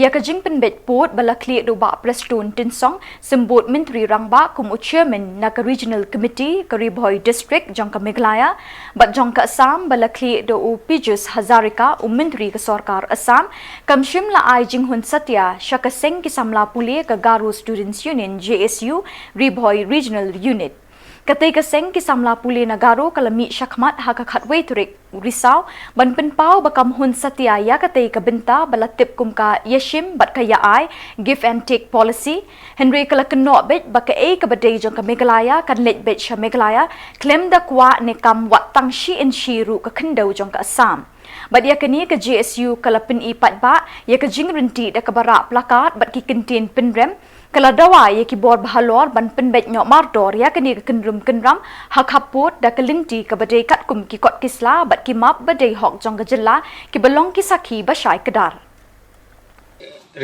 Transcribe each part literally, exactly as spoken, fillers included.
Ïa ka jingpynbeit pud ba la khlieh da u Bah Prestone Tynsong, Symbud Myntri Rangbah kum u Chairman na ka Regional Committee ka Ri Bhoi District jong ka Meghalaya, bad jong ka Assam ba la khlieh da u Piyush Hazarika, u Myntri ka Sorkar Assam, kam shym la ai jinghun satia sha ka seng ki samla pule ka Garo Students Union, G S U, Ri Bhoi Regional Unit. Katei ka seng ki samla pule na Garo ka la mih shakhmat ha ka khatwei tarik Risaw ban pynpaw ba kam hun satia ïa katei ka bynta ba la tip kum ka ïashim bad ka ïa-ai, give and take policy. Hynrei ka la kynnoh beit ba kaei kaba dei jong ka Meghalaya kan leit beit sha Meghalaya, khlem da kwah ne kam wat tang shi inshi ruh ka khyndew jong ka Assam. Bad ïa kane ka G S U ka la pyni paidbah ïa ka jingryntih da kaba rah placard bad ki kyntien pynrem, ka la dawa ïa ki bor bahalor ban pynbeit noh mardor ïa kane ka kynrum kynram ha khappud da ka lynti kaba dei katkum ki kot ki sla bad ki map ba dei hok jong ka jylla kiba long ki sakhi ba shai kdar.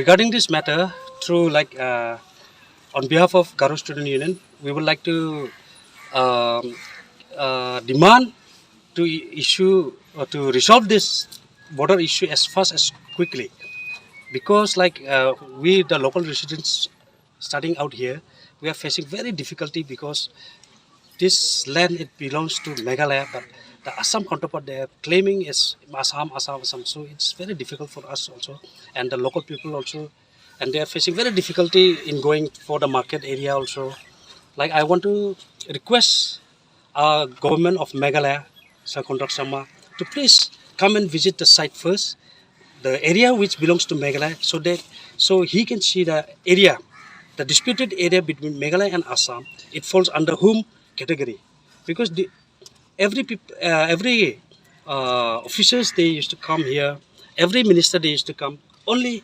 Regarding this matter, through, like, uh, on behalf of Garo Student Union, we would like to, um, uh, demand to i- issue or to resolve this border issue as fast as quickly, because, like, uh, we, the local residents starting out here, we are facing very difficulty because this land, it belongs to Meghalaya, but the Assam counterpart, they are claiming is Assam, Assam, Assam. So it's very difficult for us also and the local people also, and they are facing very difficulty in going for the market area also. Like, I want to request uh, government of Meghalaya, Sir Conrad Sangma, to please come and visit the site first, the area which belongs to Meghalaya, so that, so he can see the area, the disputed area between Meghalaya and Assam. It falls under whom category? Because the, every peop- uh, every uh, officers, they used to come here, every minister, they used to come. Only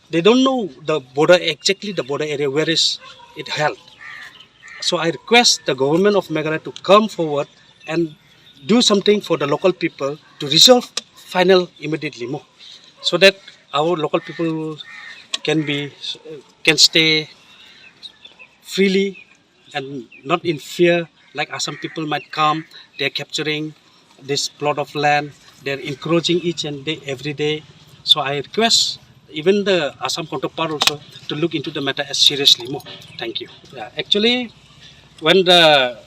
they don't know the border, exactly the border area where is it held. So I request the government of Meghalaya to come forward and do something for the local people to resolve final immediately mo, so that our local people can be, can stay freely and not in fear, like Assam people might come, they're capturing this plot of land, they're encroaching each and day, every day. So I request even the Assam counterpart also to look into the matter as seriously mo. Thank you. Yeah, actually, when the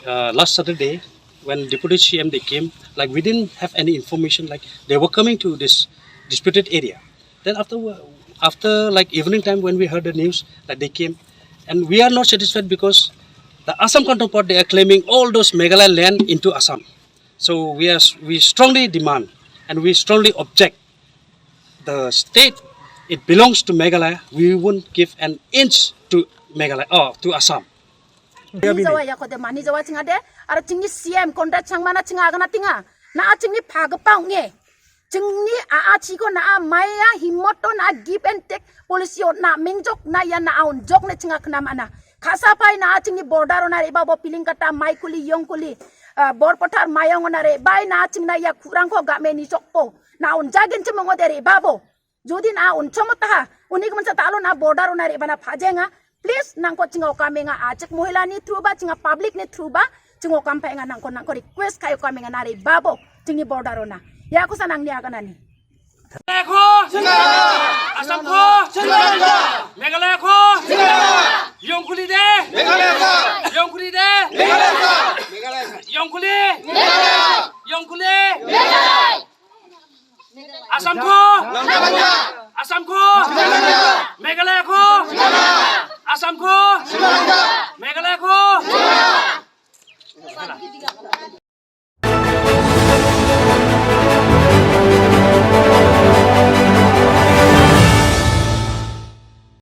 uh, last Saturday, when Deputy C M they came, like, we didn't have any information, like, they were coming to this disputed area. Then after, after, like, evening time, when we heard the news that they came, and we are not satisfied because the Assam counterpart, they are claiming all those Meghalaya land into Assam. So we are, we strongly demand and we strongly object. The state, it belongs to Meghalaya. We won't give an inch to Meghalaya or to Assam. Mani jawa ïa ko de, mani jawa ching ade, aro chingni C M Conrad Sangma na ching agana tinga. Na chingni pha ga pau nge. Chingni a a chi ko na a mai a himot to na give and take policy o na mingjok na ïa na a un jok ne chinga khnam ana. Khasa pai na a chingni border o na re babo piling kata mai kuli yong kuli. Ah, bor pothar mayong o na re bai na ching na ïa kurang ko ga me ni chok po. Na un jagin chimong o de re babo. Jodi na un chom taha, uni ko man sa talo na border o na re bana phajenga. Please, nangko chinga o kamenga a chik mohila ni through ba, chinga public ni through ba, chinga o kam phajenga nangko, nangko request kayo kamenga na re babo, chingni border o na. Ya ko sa nang ni agana ni. Meghalaya ko! Assam ko! Meghalaya ko! Yongkuli de! Yongkuli de! Yongkuli! Yongkuli! Assam ko! Assam ko! Meghalaya ko!